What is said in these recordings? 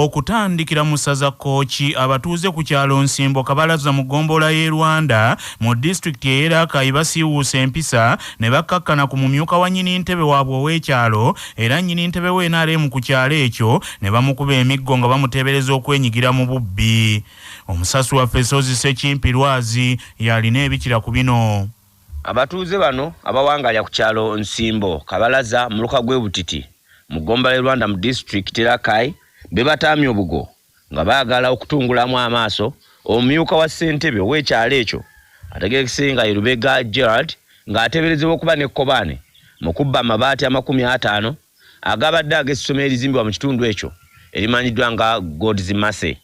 Okutandikira mu ssaza Kkooki, abatuuze ku kyalo Nsimbo Kabalaza mu ggombolola y'e Rwanda mu disitulikiti ey'e Rakai basiiwuuse empisa ne bakkakkana ku mumyuka wa nnyini ntebe waabwe ow'ekyalo era nnyini ntebe wa nrm ku kyalo ekyo ne bamukuba emiggo nga bamuteebereza okwenyigira mu bubbi. Omusasi waffe Ssozi Ssekimpi Lwazi y'alina ebikira ku bino. Abatuuze bano abawangalira ku kyalo Nsimbo Kabalaza muluka gw'e Butiti mu ggomba ly'e Rwanda mu disitulikiti Rakai bebataamye obugo nga baagala okutungulamu amaaso omumyuka wa ssentebe ow'ekyalo ekyo ategerekese nga ye Lubega Gerald ng'ateeberezebwa okuba ne Kkobaane mu kubba amabaati 50 agabadde ag'essomero erizimbibwa mu kitundu ekyo erimanyiddwa nga God's Mercy.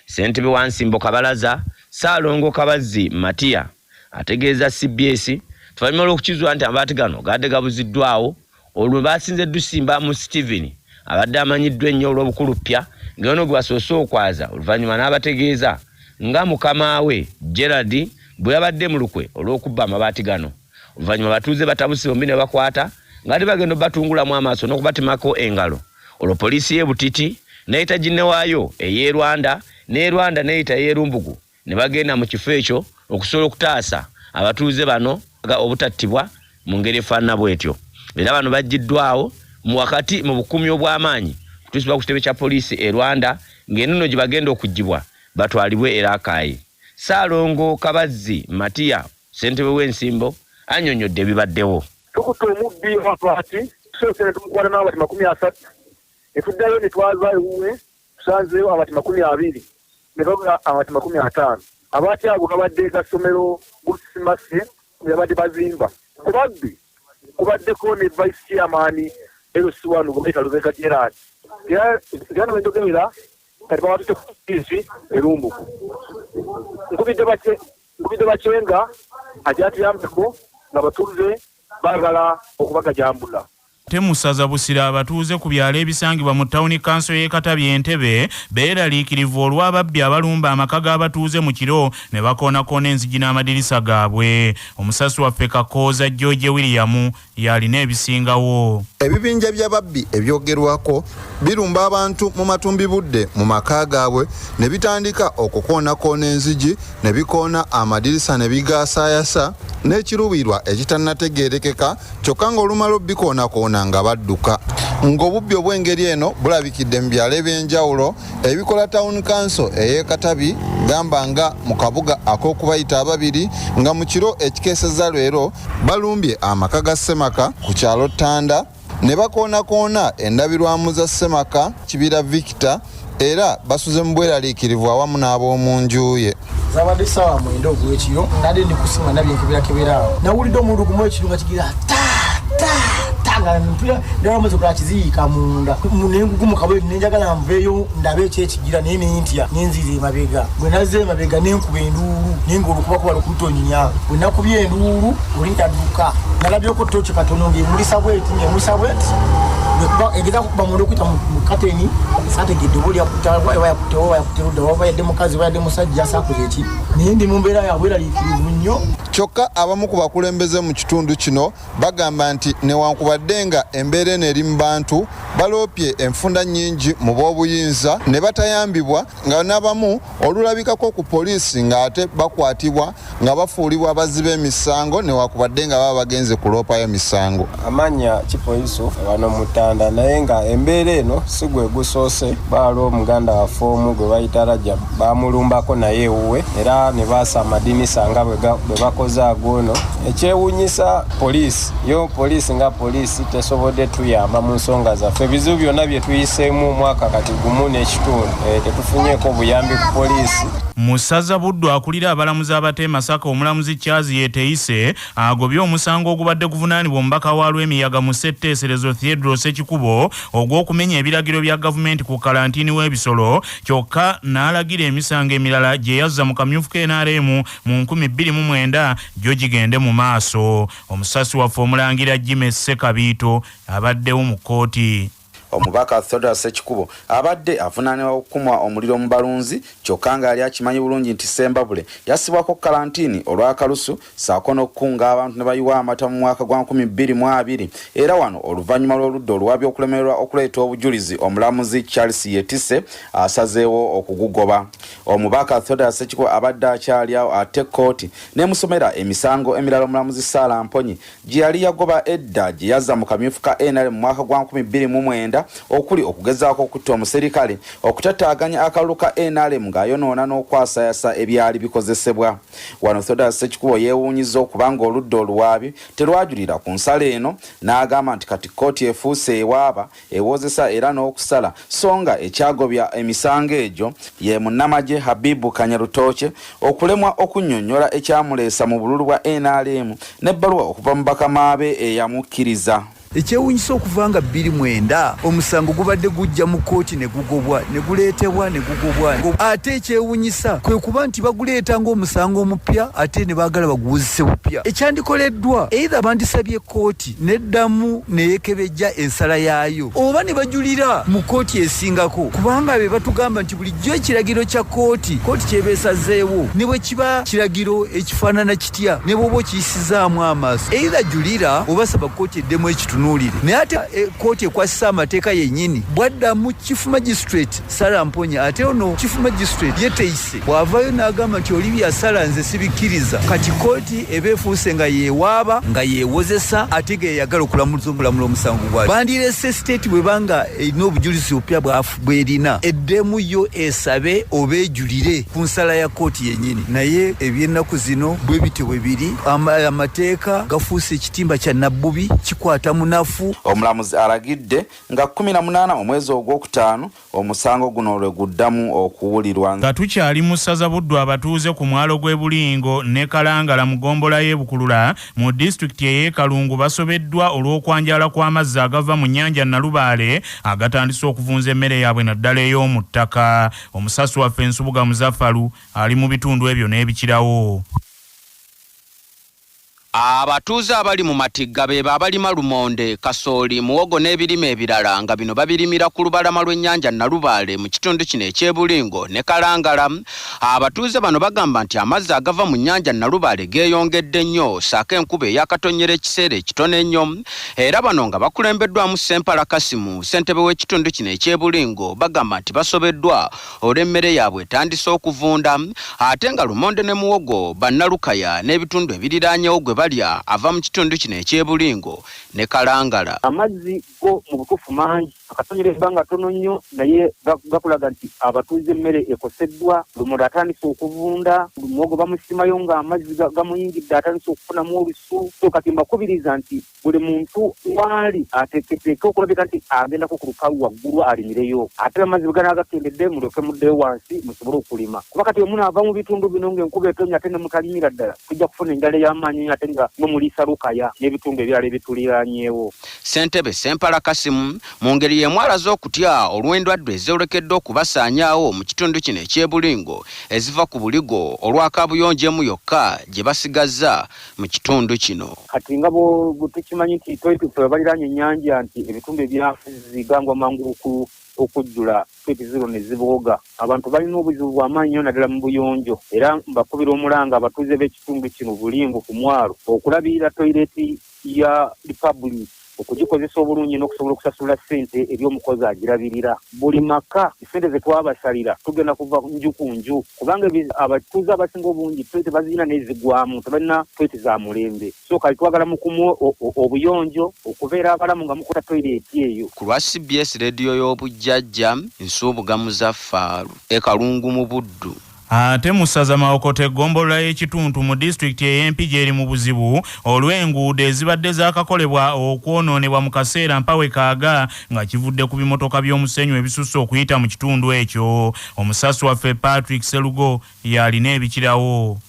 Ssentebe wa Nsimbo Kabalaza, Ssaalongo Kabazzi Matia ategeeza cbs oluvannyuma lw'okukizuula nti amabaati gano gaadde gabuziddwawo olwo baasinze dusimba mu Steven abadde amanyiddwa ennyo olw'obukuluppya ng'eno gwe basoose okwaza oluvannyuma n'abategeeza nga mukama we Gerald bwe yabadde mu lukwe olw'okubba amabaati gano. Oluvannyuma abatuuze batabuse bombi ne bakwata nga bagenda obatungulamu amaaso n'okubatemako engalo olwo poliisi y'e Butiti n'eyita ginne waayo ey'e Rwanda n'e Rwanda n'eyita ey'e Lumbugu ne bagenda mu kifo ekyo okusobola okutaasa abatuuze bano obutattibwa mu ngeri efaanana bw'etyo. Era bano baggyiddwawo mu wakati mu bukuumi obw'amaanyi okutuusibwa ku kitebe kya poliisi e Rwanda ng'eno nno gye bagenda okuggyibwa batwalibwe e Rakai. Ssaalongo Kabazzi Matia ssentebe w'ensimbo annyonnyodde ebibaddewo. Tukutte omubbi w'amabaati tusoose ne tumukwata n'amabaati 30 ne tuddayo ne twaza ewuwe tusanzeeyo amabaati 20 ne babula amabaati 50. Abaati ago gabadde ga ssomero God's yabadde bazimba. Ku babbi kubaddeko ne vice chairman LC1 gwe bayita Lubega Gerald. Era era ne njogerera kati babatutte ku poliisi e Lumbugu. Nkubidde Bakyenga ajja atuyambeko ng'abatuuze baagala okubagajambula. Ate mu ssaza Busiro abatuuze ku byalo ebisangibwa mu ttawuni kkanso y'e Katabi e Ntebe beeraliikirivu olw'ababbi abalumba amaka g'abatuuze mu kiro ne bakoonakoona enzigi n'amadirisa gaabwe. Omusasi waffe Kakooza George William y'alina ebisingawo. Ebibinja by'ababbi ebyogerwako birumba abantu mu matumbibudde mu maka gaabwe ne bitandika okukoonakoona enzigi ne bikoona amadirisa ne bigaasaayasa n'ekiruubirirwa ekitannategeerekeka kyokka ng'olumala obikoonakoona nga badduka. Ng'obubbi obw'engeri eno bulabikidde mu byalo eby'enjawulo ebikola Town Council ey'e Katabi gamba nga mu kabuga ak'okubayita ababiri nga mu kiro ekikeesezza leero balumbye amaka ga Ssemaka ku kyalo Ttanda ne bakoonakoona endabirwamu za Ssemaka Kibira Victor era basuze mu bweraliikirivu awamu n'ab'omu nju ye. Zabadde ssaawa 9 ogw'ekiro nadde ndi kusima nabye nkeberakebera awo nawulidde omululu gumu ekiro nga kigira ta ta ta nga mpulira ndala omuze kulala kiziyiika munda nengugumuka bwe nenjagala nveeyo ndabe ekyekigira naye nentya nenzira emabega bwe nazza emabega nenkuba enduulu naye ng'olukubakuba lukutonnya bwe nakubye enduulu oli nadduka nalabyeko ttooki katono ng'emulisa bweti ng'emulisa bweti egeza kukuba munda okuyita mu kateni saategedde oba oli yakutte oba yakutte ludda oba yadde mukazi oba yadde musajja saakoze eki naye ndi mu mbeera ya bweraliikirivu nnyo. Kyokka abamu ku bakulembeze mu kitundu kino bagamba nti newankubadde nga embeera eno eri mu bantu baloopye enfunda nnyingi mu b'obuyinza ne batayambibwa nga n'abamu olulabikako ku poliisi ng'ate bakwatibwa nga bafuulibwa abazzi b'emisango newakubadde nga baba bagenze kuloopayo misango. Amannya Kipo Yusuf wano mu Ttanda naye nga embeera eno si gwe gusoose baaliwo muganda waffe omu gwe bayita Rajab baamulumbako naye ewuwe era ne baasa amadinisa nga bwe bakoze agoono. Ekyewuunyisa poliisi yo poliisi nga poliisi tesobodde tuyamba mu nsonga zaffe ebizibu byonna bye tuyiseemu omwaka kati gumu n'ekitundu tetufunyeeko buyambi ku poliisi. Mu ssaza Buddu akulira abalamuzi abato e Masaka omulamuzi Charles Yeteise agobye omusango ogubadde guvunaanibwa omubaka wa Lwemiyaga mu ssetteeserezo Theodore Ssekikubo ogw'okumenya ebiragiro bya gavumenti ku kalantiini w'ebisolo kyokka n'alagira emisango emirala gye yazza mu kamyufu ka NRM mu 2009 gyo gigende mu maaso. Omusasi waffe omulangira Jimmy Ssekabiito abaddewo mu kkooti. Omubaka Theodore Ssekikubo abadde avunaanibwa okukumwa omuliro mu balunzi kyokka ng'ali akimanyi bulungi nti Ssembabule yassibwako kalantiini olw'akalusu ssaako n'okukunga abantu ne bayiwa amata mu mwaka gwa 2020 era wano oluvannyuma lw'oludda oluwabi okulemererwa okuleeta obujulizi omulamuzi Charles Yetise asazeewo okugugoba. Omubaka Theodore Ssekikubo abadde akyali awo ate kkooti n'emusomera emisango emirala omulamuzi Sarah Mponyi gye yali yagoba edda gye yazza mu kamyufu ka NRM mu mwaka gwa 2009 okuli okugezaako okutta omuserikale, okutataaganya akalulu ka NRM ng'ayonoona n'okwasayasa ebyali bikozesebwa. Wano Theodore Ssekikubo yeewuunyizza okuba ng'oludda oluwaabi terwajulira ku nsala eno n'agamba nti kati kkooti efuuse ewaaba, ewozesa era n'okusala so nga ekyagobya emisango egyo ye munnamagye Habibu Kanyarutookye okulemwa okunnyonnyola ekyamuleesa mu bululu bwa nrm n'ebbaluwa okuva mu bakama be eyamukkiriza. Ekyewuunyisa okuva nga 2009 omusango gubadde gujja mu kkooti ne gugobwa ne guleetebwa ne gugobwa ate ekyewuunyisa kwe kuba nti baguleeta ng'omusango omupya ate ne baagala baguwozese bupya. Ekyandikoleddwa either bandisabye kkooti n'eddamu ne yeekebejja ensala yaayo oba ne bajulira mu kkooti esingako kubanga be batugamba nti bulijjo ekiragiro kya kkooti, kkooti ky'eba esazeewo ne bwe kiba kiragiro ekifaanana kitya ne bw'oba okiyisizaamu amaaso either julira oba saba kkooti eddemu ekitunuulire naye ate kkooti ekwasisa amateeka yennyini bw'addamu Chief Magistrate Sarah Mponye ate ono Chief Magistrate ye Teise bw'avaayo n'agamba nti oli by'asala nze sibikkiriza kati kkooti eba efuuse nga yeewaaba nga yeewozesa ate nga yeyagala okulamuza omulamula omusango gwayo. Bandirese state bw'eba nga erina obujulizi bupya bw'erina eddemu yo esabe oba ejulire ku nsala ya kkooti yennyini naye eby'ennaku zino bwe bityo bwe biri amateeka gafuuse ekitimba kya nabbubi kikwata munafu. Omulamuzi alagidde nga 18 omwezi ogwokutaano omusango guno lwe guddamu okuwulirwa. Nga tukyali mu ssaza Buddu abatuuze ku mwalo gw'e Bulingo ne Kalangala mu ggombolola y'e Bukulula mu disitulikiti ey'e Kalungu basobeddwa olw'okwanjaala kw'amazzi agava mu nnyanja Nalubaale agatandise okuvunza emmere yaabwe naddala ey'omu ttaka. Omusasi waffe Nsubuga Muzafalu ali mu bitundu ebyo n'ebikirawo. Abatuuze abali mu matigga beebo abalima lumonde, kasooli, muwogo n'ebirime ebirala nga bino babirimira ku lubalama lw'ennyanja Nalubaale mu kitundu kino eky'e Bulingo ne Kalangala. Abatuuze bano bagamba nti amazzi agava mu nnyanja Nalubaale geeyongedde nnyo ssaako enkuba eyakatonnyera ekiseera ekitono ennyo era bano nga bakulembeddwamu Ssempala Kasimu ssentebe w'ekitundu kino eky'e Bulingo bagamba nti basobeddwa olw'emmere yaabwe etandise okuvunda ate nga lumonde ne muwogo bannalukaya n'ebitundu ebiriraanyewo gwe balya ava mu kitundu kino eky'e Bulingo ne Kalangala. Amazzi go mu butuufu mangi, akatonyera ebbanga ttono nnyo naye gakulaga nti abatuuze emmere ekoseddwa, lumonde atandise okuvunda, muwogo bamusimayo ng'amazzi gamuyingidde atandise okufunamu olusu. So kati mbakubiriza nti buli muntu waali ateeketeeke okulabika nti agendako ku lukalu waggulu alimireyo ate amazzi bwe ganaaba gakendedde mulyoke muddeyo wansi musobole okulima kuba kati bwe munaava mu bitundu bino ng'enkuba etonnya ate ne mutalimira ddala tujja kufuna enjala ey'amaanyi ennyo ate nga mwe muliisa Lukaya n'ebitundu ebirala ebituliraanyeewo. Ssentebe Ssempala Kassim mu ngeri y'emu alaze okutya olw'endwadde ezoolekedde okubasaanyaawo mu kitundu kino eky'e Bulingo eziva ku buligo olwa kaabuyonjo emu yokka gye basigazza mu kitundu kino. Kati nga bwe tukimanyi nti toyileti ffe abaliraanye ennyanja nti ebitundu ebya zigangwa mangu okujjula toyileti zino ne zibooga. Abantu balina obuzibu bwa maanyi nnyo naddala mu buyonjo era mbakubira omulanga abatuuze b'ekitundu kino Bulingo ku mwalo okulabirira toyileti ya Republic okugikozesa obulungi n'okusobola okusasula ssente eri omukozi agirabirira. Buli maka ssente ze twabasalira tugenda kuva nju ku nju kubanga abatuuze abasinga obungi toyileti bazirina naye zigwamu tebalina toyileti za mulembe. So kati twagala mukumu obuyonjo okubeera abalamu nga mukola toyileti eyo. Ku lwa cbs leediyo y'obujjajja, Nsubuga Muzaffaru e Kalungu mu Buddu. Ate mu ssaza Mawokota eggombolola y'e Kituntu mu disitulikiti ey'e Mpigi eri mu buzibu olw'enguudo ezibadde zaakakolebwa okwonoonebwa mu kaseera mpa we kaaga nga kivudde ku bimotoka by'omusenyu ebisusse okuyita mu kitundu ekyo. Omusasi waffe Patrick Sserugo y'alina ebikirawo.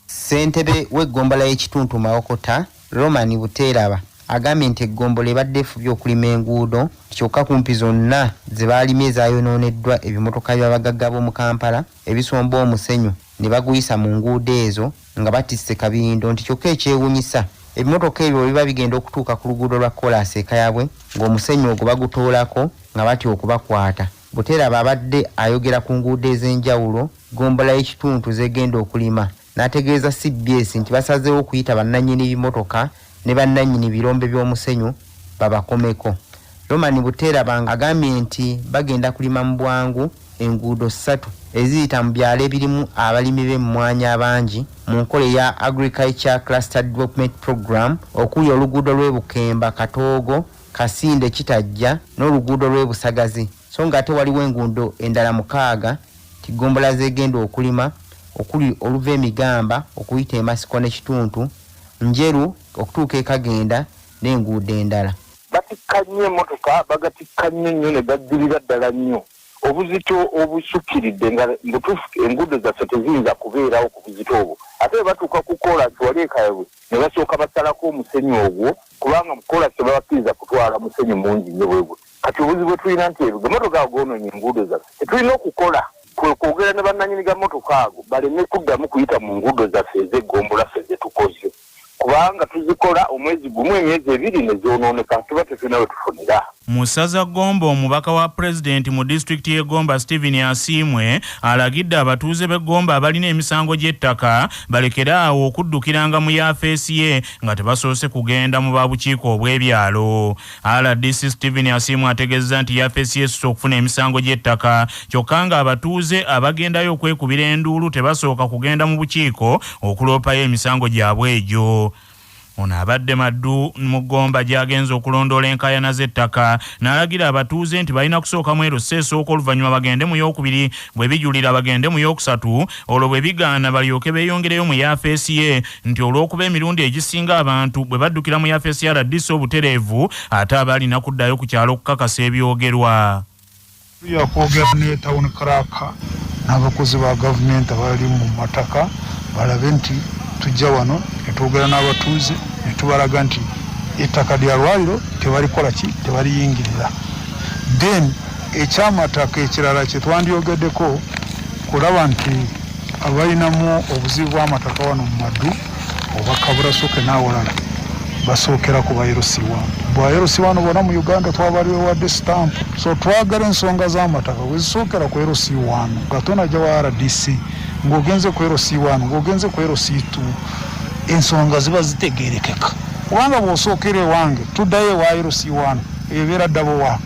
Ssentebe w'eggombolola y'e Kituntu Mawokota, Roman Buteeraba agambye nti eggombolola ebadde efubye okulima enguudo kyokka kumpi zonna ze baalimye zaayonooneddwa ebimotoka by'abagagga b'omu Kampala ebisomba omusenyu ne baguyisa mu nguudo ezo nga batisse kabindo nti kyokka ekyewunyisa Ebimotoka ebyo bwe biba bigenda okutuuka ku luguudo lwa kkoolaasi e Kayabwe ng'omusenyu ogwo bagutoolako nga batya okubakwata. Buteraba abadde ayogera ku nguudo ez'enjawulo ggombolola y'e Kituntu z'egenda okulima n'ategeeza cbs nti basazeewo okuyita bannannyini bimotoka ne bannannyini birombe by'omusenyu babakomeko. Roman Buteraba agambye nti bagenda kulima mu bwangu enguudo ssatu eziyita mu byalo ebirimu abalimi b'emmwanyi abangi mu nkola eya Agriculture Cluster Development Program okuli oluguudo lw'e Bukemba Katoogo, Kasinde Kitajja n'oluguudo lw'e Busagazi so ng'ate waliwo enguudo endala mukaaga nti ggombolola z'egenda okulima okuli oluva e Migamba okuyita e Masiko ne Kituntu, Njeru okutuuka e Kagenda n'enguudo endala. Batikka nnyo emmotoka, bagatikka nnyo nnyo ne gajjulira ddala nnyo obuzito obusukkiridde nga mbutuufu enguudo zaffe teziyinza kubeerawo ku buzito obwo. Ate bwe batuuka ku koolaasi wali e Kayabwe ne basooka basalako omusenyu ogwo kubanga mu koolaasi tebabakkiriza kutwala musenyu mungi nnyo bwe gutyo. Kati obuzibu bwe tulina nti ebigamotoka ago goonoonye enguudo zaffe. Kye tulina okukola kwe kwogera ne bannannyini gamotoka ago baleme kuddamu kuyita mu nguudo zaffe ez'eggombolola ffe ze tukoze kubanga tuzikola omwezi gumu emyezi ebiri ne zoonooneka tuba tetulina we tufunira. Mu ssaza Gomba, omubaka wa pulezidenti mu disitulikiti y'e Gomba Stephen Asiimwe alagidde abatuuze b'e Gomba abalina emisango gy'ettaka balekere awo okuddukiranga mu yafeesi ye nga tebasoose kugenda mu ba bukiiko obw'ebyalo. Rdc Stephen Asiimwe ategeezezza nti yafeesi ye esusse okufuna emisango gy'ettaka kyokka ng'abatuuze abagendayo okwekubira enduulu tebasooka kugenda mu bukiiko okuloopayo emisango gyabwe egyo. Ono abadde Maddu mu Gomba gy'agenze okulondoola enkaayana z'ettaka n'alagira abatuuze nti balina kusooka mu LC esooka oluvannyuma bagende mu yookubiri bwe bijulira bagende mu yookusatu olwo bwe bigaana balyoke beeyongereyo mu yafeesi ye nti olw'okuba emirundi egisinga abantu bwe baddukira mu yafeesi ya rdc obutereevu ate aba alina kuddayo ku kyalo okukakasa ebyogerwa. Tujja kwogera ne Town Clerk n'abakozi ba gavumenti abali mu mataka balabe nti tujja wano ne twogera n'abatuuze ne tubalaga nti ettaka lya lwaliro tebalikola ki tebaliyingirira. Then ekyamataka ekirala kye twandyogeddeko kulaba nti abalinamu obuzibu bw'amataka wano mu Maddu oba Kabulasoke n'awalala basookera ku ba LC1. Bwa LC1 bona mu Uganda twabaliwewadde stamp. So twagala ensonga z'amataka bwezisookera ku LC1 nga tonajja wa RDC ng'ogenze ku LC1 ng'ogenze ku LC2 ensonga ziba zitegeerekeka kubanga bw'osookera ewange tuddayo ewa LC1 ebeera double work.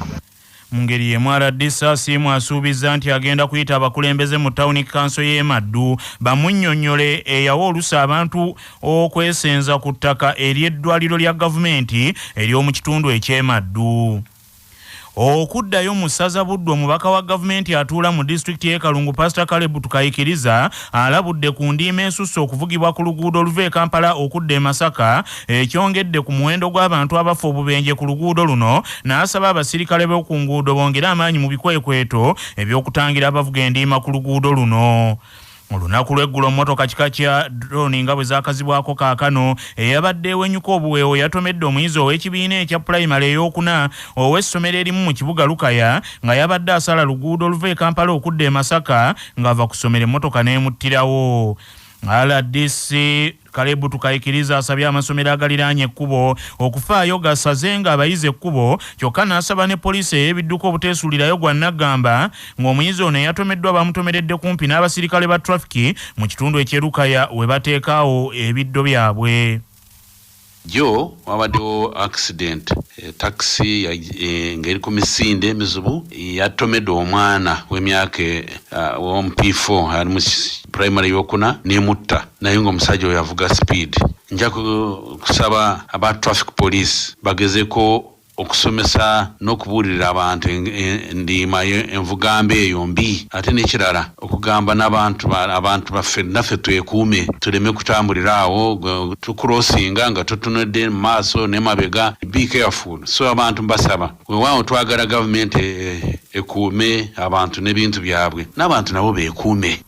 Mu ngeri y'emu rdc Asiimwe asuubizza nti agenda kuyita abakulembeze mu tawuni kkanso y'e Maddu bamunnyonnyole eyawa olusa abantu okwesenza ku ttaka ery'eddwaliro lya gavumenti ery'omu kitundu eky'e Maddu. Okuddayo mu ssaza Buddu, omubaka wa gavumenti atuula mu disitulikiti y'e Kalungu Pasita Caleb Tukayikiriza alabudde ku ndiima esusse okuvugibwa ku luguudo oluva e Kampala okudda e Masaka ekyongedde ku muwendo gw'abantu abafa obubenje ku luguudo luno n'asaba abasirikale b'oku nguudo bongere amaanyi mu bikwekweto eby'okutangira abavuga endiima ku luguudo luno. Olunaku lw'eggulo mmotoka kika kya drone nga bwe zaakazibwako kaakano eyabadde ewenyuka obuweewo yatomedde omuyizi ow'ekibiina ekya pulayimale ey'okuna ow'essomero erimu mu kibuga Lukaya nga yabadde asala luguudo oluva e Kampala okudda e Masaka ng'ava ku ssomero emmotoka n'emuttirawo. Rdc Caleb Tukaikiriza asabye amasomero agaliraanye ekkubo okufaayo gasaze nga abayizi ekkubo kyokka n'asaba ne poliisi ey'ebidduka obuteesuulirayo gwa nnaggamba ng'omuyizi ono eyatomeddwa bamutomeredde kumpi n'abasirikale ba trafiki mu kitundu eky'e Lukaya we bateekaawo ebiddo byabwe. Jjo wabaddewo accident, taxi ng'eri ku misinde emizibu yatomedde omwana w'emyaka ow'omu P4 ali mu primary ey'okuna n'emutta naye ng'omusajja oyo avuga speed. Nja kusaba aba traffic police bagezeko okusomesa n'okubuulirira abantu endiima envugambo eyo mbi ate n'ekirala okugamba n'abantu abantu baffe naffe twekuume tuleme kutambulira awo tukurosinga nga tutunudde mu maaso n'emabega, be careful. So abantu mbasaba weewaawo twagala gavumenti ekuume abantu n'ebintu byabwe n'abantu nabo beekuume.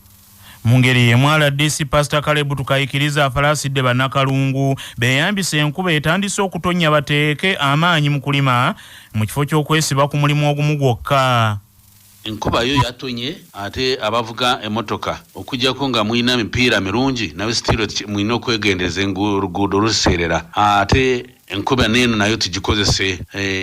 Mu ngeri y'emu rdc Pasita Caleb Tukayikiriza afalaasidde Bannakalungu beeyambise enkuba etandise okutonnya bateeke amaanyi mu kulima mu kifo ky'okwesiba ku mulimu ogumu gwokka. Enkuba yo yatonye, ate abavuga emotoka, okujjako nga mulina emipiira mirungi, nawe still mulina okwegendereza, oluguudo luseerera. Ate enkuba neeno nayo tugikozese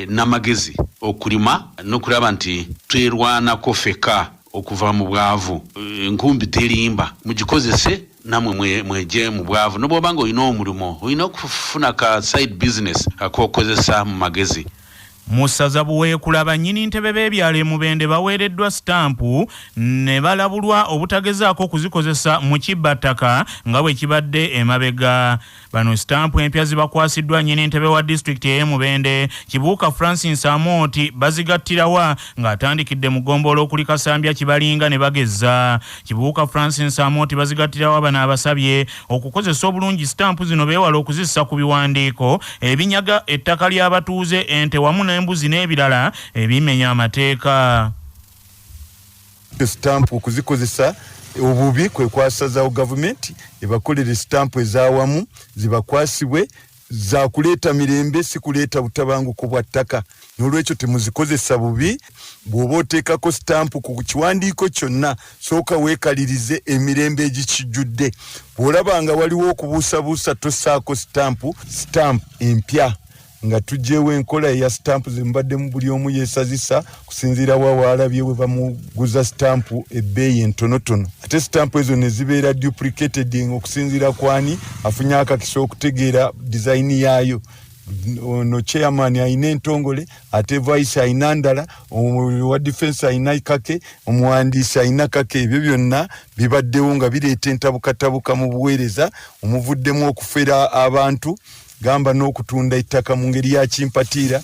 n'amagezi okulima n'okulaba nti twerwanako ffekka okuva mu bwavu. Enkumbi terimba, mugikozese namwe mweje mu bwavu. Nobwoba nga olina omulimu, olina okufuna ka side business akokozesa mu magezi. Mu ssaza Buweekula, bannyini ntebe b'ebyalo e Mubende baweereddwa sitampu ne balabulwa obutagezaako okuzikozesa mu kibbattaka nga bwe kibadde emabega. Bano sitampu empya zibakwasiddwa nnyini ntebe wa disitulikiti ey'e Mubende, Kibuuka Francis Amooti bazigattirawa ng'atandikidde mu ggombolola okuli Kasambya, Kibalinga ne Bagezza. Kibuuka Francis Amooti bazigattirawa bano abasabye okukozesa obulungi sitampu zino, beewale okuzissa ku biwandiiko ebinyaga ettaka ly'abatuuze, ente wamu n'embuzi n'ebirala ebimenya amateeka. Sitampu okuzikozesa obubi kwe kwasazawo gavumenti ebakolere sitampu ez'awamu zibakwasibwe, zakuleeta mirembe, si kuleeta butabanguko bwa ttaka. N'olwekyo temuzikozesa bubi. Bw'oba oteekako sitampu ku kiwandiiko kyonna, sooka weekalirize emirembe egikijjudde. Bw'olaba nga waliwo okubuusabuusa, tossaako sitampu. Sitampu empya nga tuggyewo enkola eya sitampu zemubaddemu, buli omu yeesazisa kusinziira wa waalabye bwe bamuguza sitampu ebbeeyi entonotono, ate sitampu ezo ne zibeera duplicated okusinziira kwani afunye akakisa okutegeera dizayini yaayo. Ono chairman ayina entongole, ate vice ayina ndala, wa defense ayina kake, omuwandiisi ayina kake. Ebyo byonna bibaddewo nga bireeta entabukatabuka mu buweereza, omuvuddemu okufera abantu, gamba n'okutunda ettaka mu ngeri ya kimpatiira.